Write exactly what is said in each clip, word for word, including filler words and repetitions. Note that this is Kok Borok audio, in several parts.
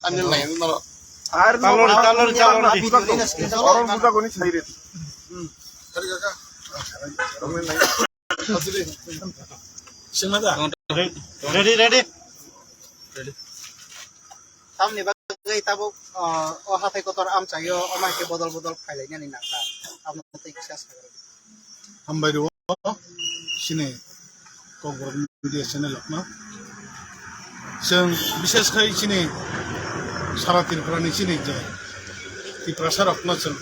Channel nai norok. Ar talori, talori, talori. Oron buja goni sairi. Sengma da. Ready, ready. Tamni bagwi tabuk, ah, o hathai kotor amchaio, omo hai khe bodol bodol phailainani nangkha. Amo tei kisa sagra. Hambai rwo, chini Kokborok media channel rokno. Chwng bishes khai chini sara Tripura ni chini je Tiprasa rokno chwng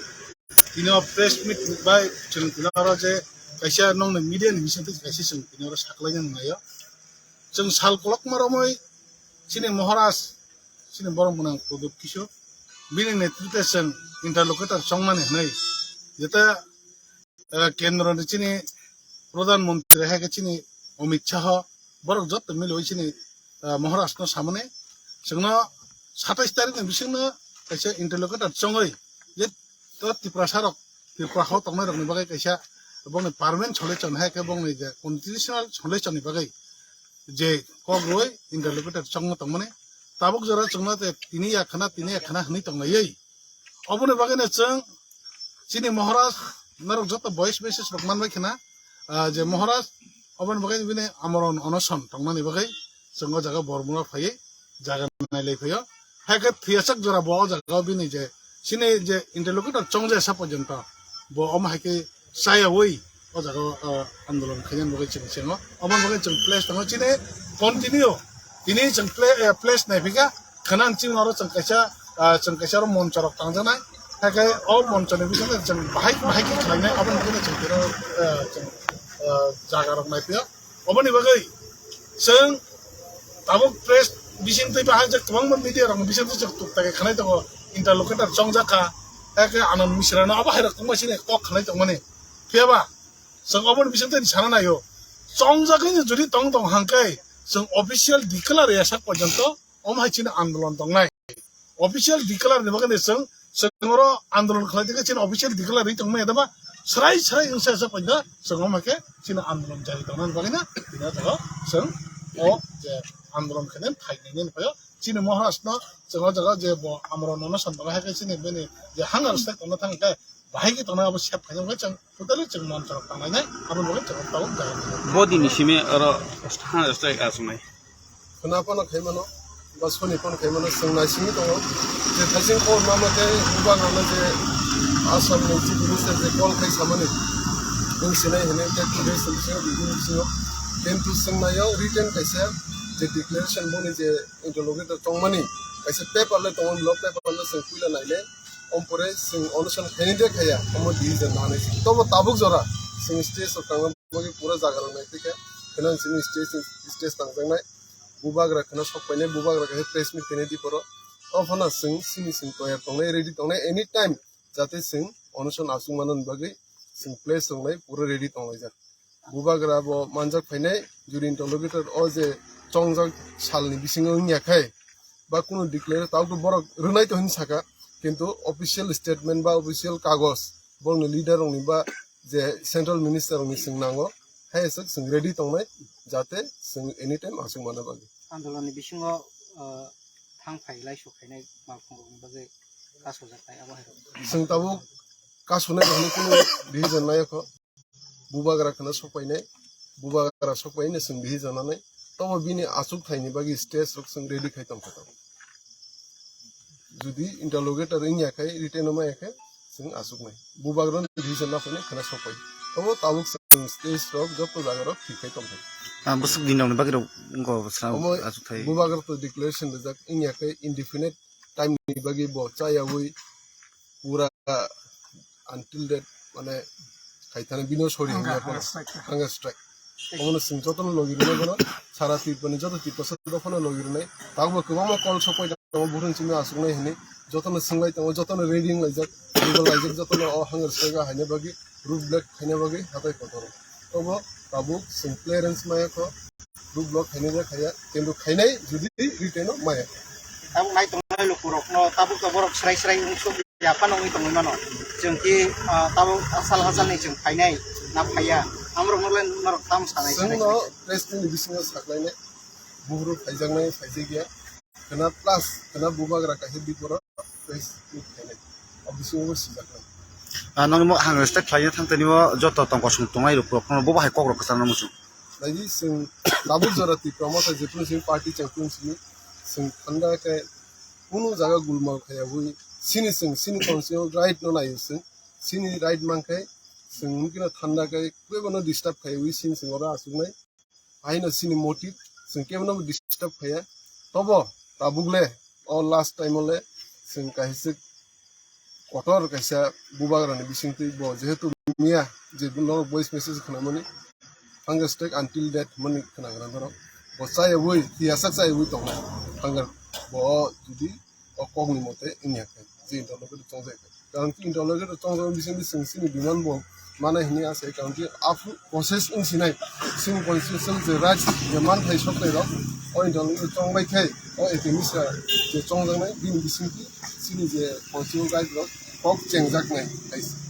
tini o press meet bai chwng tini oro je kaisa nongni media ni bising twi kaisa chwng tini oro saklaina nanglaio. Chwng sal kolokma romwi chini Maharaj, chini borok mwnang Pradyot Kishore, bini netrite chwng interlocutor chongmani hwnwi jeta, eh, kendro ni chini Pradhan Mantri hai khe chini Amit Shah, borok joto milwi chini, eh, Maharaj no samani chwngno satais tarik ni bisingno kaisa interlocutor chongwi je to Tiprasa rok, Tripura hao tongnai rokni bagwi kaisa bongni permanent solution hai khe bongni je constitutional solution ni bagwi je kok rwi interlocutor chongma tongmani tabuk jora chwngno te tini ya khana, tini ya khana hwnwi tonglaiwi. Oboni bagwino chwng chini Maharaj norok joto voice message rok manbai khna, ah, je Maharaj oboni bagwi bini amorno onoson tongmani bagwi chwng o jaga Bormura phaiwi jaga nailai phaio. Hai khe thwiyasak jora bo o jaga o bini je chini je interlocutor chongjaya sa porjonto bo omo hai khe chayawi o jaga o, ah, andolon khainani bagwi chwng chengo. Oboni bagwi chwng place tongo chini continue tini chwng pla-, eh, place naiphika khwnang chini oro chwng kaisa, ah, chwng kaisa oro moncho rok tangjaknai. Hai khe o moncho ni bisingtwi chwng bahai bahai khe khlainai, aboni bagwi chwng tini, eh, chwng, eh, jaga rok naiphio. Oboni bagwi chwng tabuk press bisingtwi bahai je kwbangma media rokni bisingtwi chwng tukta khe khanai tongo, interlocutor chongjak kha, eke Anand Misra no abo hai rok tongma sini kok khanai tongmani. Phiya ba chwng oboni bisingtwi sana naio, chongjagwi ni jodi tong tong hangkai chwng official declare ya sak porjonto omo hai chini andolon tongnai. Official declare ni bagwi chwng, chwng oro andolon khlai tongkha chini official declare ri tongmani adama srai srai wngsa sa paida chwng omo khe chini andolon jari tongna bagwi na bini jaga chwng o je andolon khainai phainai ni phaio chini Maharaj no chwng o jaga je bo amrok no no san bagwi hai khe chini bini je hunger strike tongna thang khe bahai khe tongna abo sep khainai bagwi chwng totally chwng moncho rok tanglainai abo bagwi chwng tabuk jaga. Bo dini simi oro hunger strike aswngnai. Khwna phano khai mano, ba soni phano khai mano, chwng naisingwi tongo. Je thaising khobor ma ma khe bubagrano je Assam ni Chief Minister je call khai samani, nwng sinai hwnwi tei two days ni bisingo, video ni bisingo. Kintu chwng naio written kaisa je declaration boni je interlocutor tongmani, kaisa paper le tongo, lo paper le chwng puila naile, ompore chwng onoson khaini de khaya, omo decision nanai. Tobo tabuk jora chwng stage o tangma bagwi pura jaga rok nai twi khe, kheno chini stage, stage tangjaknai. Bubagra kheno sok painai, bubagra khe press meet khainai di poro. O phano chwng sini chwng toyar tongnai, ready tongnai, any time jate chwng onoson achuk manani bagwi chwng place tongnai, pura ready tonglaijak. Bubagra bo manjak phainai, jodi interlocutor o je chongjak salni bisingo wngya khai, ba kunu declare tawk to borok rwnai to hin saka, kintu official statement ba official kagoj borokni leader rokni ba je central minister rokni chwng nango, hai aswk chwng ready tongnai, jate chwng anytime achuk manna bagwi. Andolonni bisingo, uh, thang phai laisuk khainai malkhung rokni bagwi kasojaknai abo hai rok. Chwng tabuk kasonai rokni kunu decision nai kho. Bubagra kheno sokpainai, bubagra sokpaino chwng bihi jananai, tobo bini achuk thaini bagwi stage rok chwng ready khai tongkha tabuk. Jodi interlocutor wngya khai, written o maya khai, chwng achuknai. Bubagra bihi jana phainai kheno sokpai. Tobo tabuk chwng stage rok joto jaga rok thik khai tongkha. Ah, bwswk din rokni bagwi rok wngkha bwswk Omo achuk thai. Bubagra to declaration rijak wngya khai indefinite time ni bagwi bo chayawi pura until that, mane, khaithani bino sori Hunger, hwnwi hunger strike. Hunger strike. Omono chwng jotono logi rwnai bono, sara Tripurani joto Tiprasa dophano logi rwnai. Tabukbo kwbangma call sokpai tongo, buphang simi achuknai hwnwi. Jotono swngbai tongo, jotono ready wnglaijak, legal laijak, jotono o hunger strike o haina bagwi, road block haina bagwi hatai kotor. Obo tabuk chwng clearance maya kho, road block khainai de khaiya, kintu khainai jodi written o maya. Tabuk nai tongnai lukurokno tabuk to borok srai srai wngsuk ya phano wngwi tongwi mano. Chwng ki, ah, tabuk sal hachalni chwng phainai na phaiya? Amrokno le norok tamo sanai sanai Chwngno sanai. Press ni bisingo saklainai, buhuru phaijaknai phaijakya. Khna plus khna bubagra kaisa biborok press meet khainai. O bisingo bo sijaknai. Ah, nangni mo hang respect khlaina thang tani o joto tongkosong tongnai rok, rok, bo bahai kok rok kwchangna muchung. Lagi sing tabuk jora Tipra Motha jephru sing party chengphru sini sing thanda khe kunu jaga gulma khaya bui sini sing sini constitutional right no nayo sing sini right mankhai sing mungkino thanda khe kwbano disturb khaya bui sini sing oro asuknai. Haino sini motive, sing kebono disturb khaya. Tobo tabuk le, o last time le, sing kaisa kotor kaisa bubagrani bisingtwi bo jehetu miya je norok voice message khnamani, hunger strike until death mani khnagra norok. Bo chayawui, tiyasak chayawui tongnai. Hunger bo judi o kokni mote wngya khe, je interlocutor chongjak khe. Karon ki interlocutor chongjak bising bising sini demand bo mana hini ase, karon ki aphru process wng sinai, sini constitution je right je manthai soknai rok, o interlocutor chongbai khe, o A P M sa je chongjaknai, bini bising ki sini je constitutional right rok kok chengjaknai, hai se.